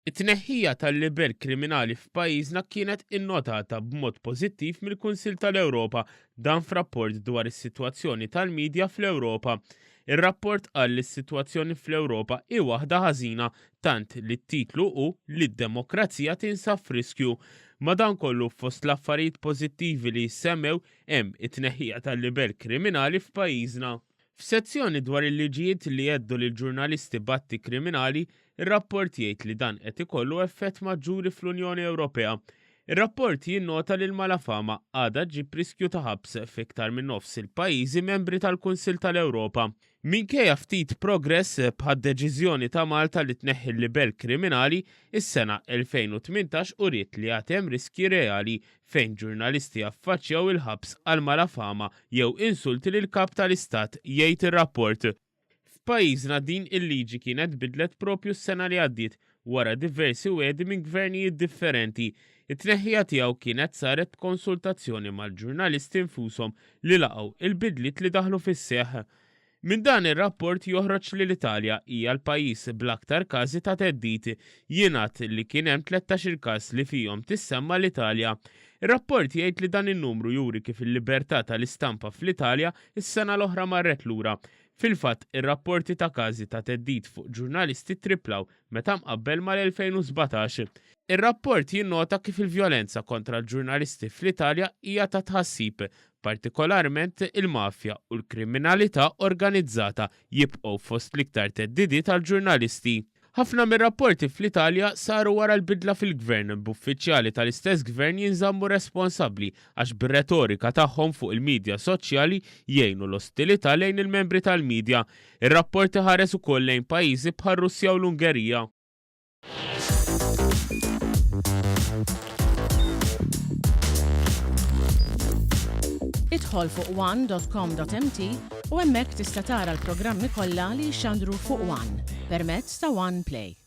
It-tneħħija tal-libell kriminali f'pajjiżna kienet innotata b'mod pożittiv mill-Kunsill tal-Ewropa, dan f'rapport dwar is-sitwazzjoni tal-midja fl-Ewropa. Ir-rapport qal li s-sitwazzjoni fl-Ewropa hi waħda ħażina tant li t-titlu hu li d-demokrazija tinsab f'riskju. Madankollu fost l-affarijiet pożittivi li jissemmew hemm it-tneħħija tal-libell kriminali f'pajjiżna. F'sezzjoni dwar il-liġijiet li jheddu lill-ġurnalisti b'atti kriminali, ir-rapport jgħid li dan qed ikollu effett maġġuri fl-Unjoni Ewropea. Ir-rapport jinnota li l-malafama għadha ġġib riskju ta' ħabs f'iktar minn nofs il-pajjiżi membri tal-Kunsill tal-Ewropa. Minkejja ftit progress, bħad-deċiżjoni ta' Malta li tneħħi l-libell kriminali, is-sena 2018 uriet li għad hemm riskji reali fejn ġurnalisti affaċċjaw il-ħabs għal malafama jew insulti lill-Kap tal-Istat, jgħid ir-rapport. F'pajjiżna din il-liġi kienet tbiddlet proprju s-sena li għaddiet wara diversi wegħdi minn gvernijiet differenti. It-tneħħija tiegħu kienet saret b'konsultazzjoni mal-ġurnalisti nfushom li laqgħu il-bidliet li daħlu fis-seħħ. Minn dan ir-rapport joħroġ li l-Italja hija l-pajjiż bl-aktar każi ta' theddid. Jingħad li kien hemm 13-il każ li fihom tissemma l-Italja. Ir-rapport jgħid li dan in-numru juri kif il-libertà tal-istampa fl-Italja s-sena l-oħra marret lura. Fil-fatt, ir-rapporti ta' każi ta' theddid fuq ġurnalisti ttriplaw meta mqabbel mal-2017. Ir-rapport jinnota kif il-vjolenza kontra l-ġurnalisti fl-Italja hija ta' tħassib, partikolarment il-mafja u l-kriminalità organizzata jibqgħu fost l-iktar theddidiet għall-ġurnalisti. Ħafna mir-rapporti fl-Italja saru wara l-bidla fil-gvern, b'uffiċjali tal-istess gvern jinżammu responsabbli għax bir-retorika tagħhom fuq il-midja soċjali jgħinu l-ostilità lejn il-membri tal-midja. Ir-rapport iħares ukoll lejn pajjiżi bħar-Russja u l-Ungerija. Idħol fuq one.com.mt u hemmhekk tista' tara l-programmi kollha li jixxandru fuq One permezz ta' One Play.